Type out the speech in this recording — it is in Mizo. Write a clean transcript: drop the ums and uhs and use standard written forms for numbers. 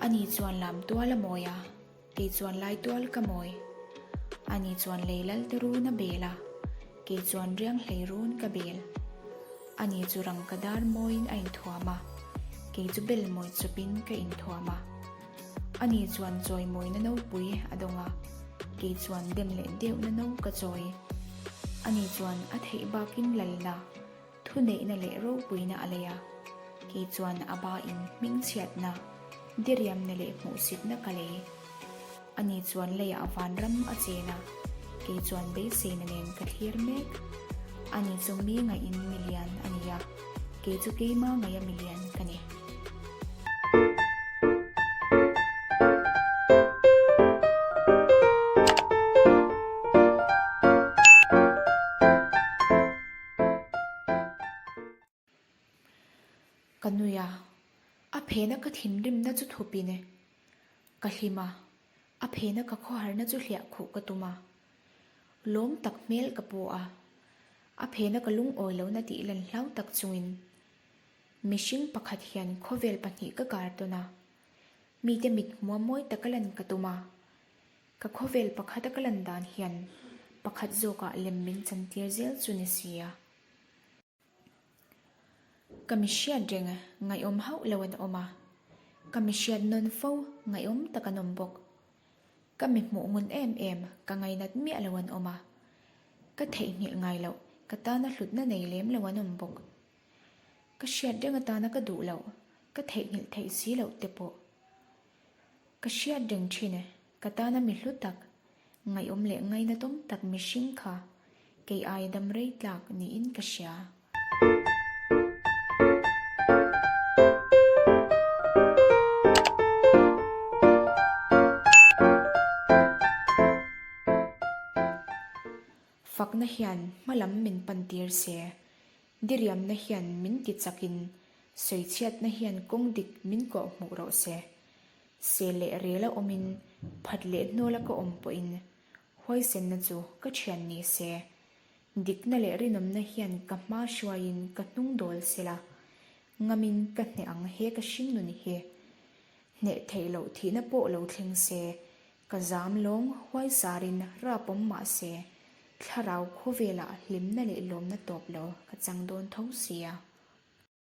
Ani chuan lam tual a mawi a, kei chuan lai tual ka mawi. Ani chuan lei lal te run a bel a, kei chuan riang hlei run ka bel. Ani chu rangka dar mawiin a inthuam a, kei chu bel mawi chawpin ka inthuam a. Ani chuan chawimawina nopui a dawng a, kei chuan dem leh deuhna no ka chawi. Ani chuan a theih bakin lalna, thuneihna leh ropuina a lei a, kei chuan a bain hmingchhiatna, diriamna leh hmuhsitna ka lei. Ani chuan leiah vanram a chen a, kei chuan beiseina nen ka thlir mek. Ani chu mi ngaihin milian a ni a, kei chu keima ngaia milian ka ni. Ka nui a, a phena ka thinrimna chu thupin e. Ka hlim a, a phena ka khawharna chu hliah khuh ka tum a. Lawm tak hmel ka pu a, a phena ka lungawi lohna tih lan hlau tak chungin mihring pakhat hian khawvel pahnih ka kar tawn a, mite mit hmua mawi taka lan ka tum a. Ka khawvel pakhata ka lan dan hian pakhat zawkah lem min chantir zel chu ni sia. Ka mi hriat reng ngaihawm hauh lo an awm a, ka mi hriat nawn fo ngaihawm tak an awm bawk. Ka mi hmuh ngun em em ka ngainat miah lo an awm a, ka theihnghilh ngai loh ka tana hlutna nei lem lo an awm bawk. Ka hriat reng atana ka duh loh, ka theihnghilh theih si loh te pawh. Ka hriat reng thin e, ka tana mi hlu tak, Ngaihawm leh ngainatawm tak mihring kha kei ai dam rei tlak niin ka hria. Fakna hian hmalam min pantir se, diriamna hian min ti chakin sawichhiatna hian kawng dik min kawhhmuh rawh se. Se leh rel a awmin phat leh hnawla ka awm pawhin huaisenna chu ka thian ni se. Dikna leh rinawmna hian ka hma hruaiin ka hnung dawl sela, ngamin ka hneh ang he ka hring nun hi. Hneh theih loh thihna pawh lo thleng se, ka zam lawng huaisarin rap awm mah se, thlarau khawvelah hlimna leh lawmna tawp lo ka chang dawn tho sia.